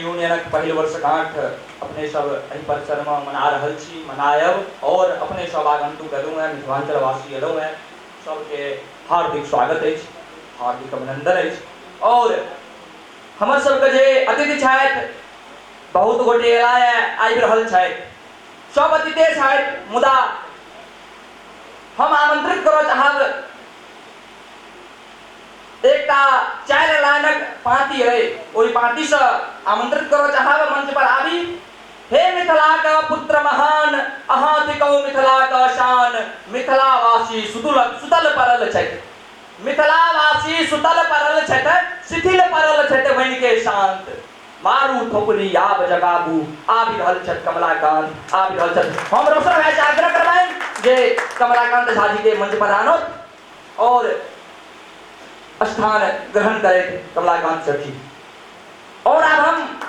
यूनियनक पहिल वर्षगांठ अपने सब एहि परिसरमे मना रहल छी, मनायब और अपने सब आगंतुक एलहुँ हेँ, मिथिलाञ्चलवासी एलहुँ हेँ, सबके हार्दिक स्वागत अछि, हार्दिक अभिनन्दन अछि। और हमर सबके जे अतिथि छथि, बहुत गोटे एला हेँ, आबि रहल छथि, सब अतिथे छथि, मुदा हम आमंत्रित करऽ चाहब एकटा चारि लाइनक पाँति अइ, ओहि पाँतिसँ आमंत्रित करऽ चाहब मंच पर आबी। हे मिथिलाक पुत्र महान, अहाँ थिकहुँ मिथिलाक शान, मिथिलावासी सुतुल सुतल पड़ल छथि, मिथिलावासी सुतल पड़ल छथि, शिथिल पड़ल छथि बनिके शान्त, मारू थोपड़ी आब जगाबू, आबि रहल छथि कमलाकांत, आबि रहल छथि। हम रोशन भाई से आग्रह करबनि जे कमलाकांत झा जी के मंच पर आनत और स्थान ग्रहण करैत कमलाकांत सर जी। और आब हम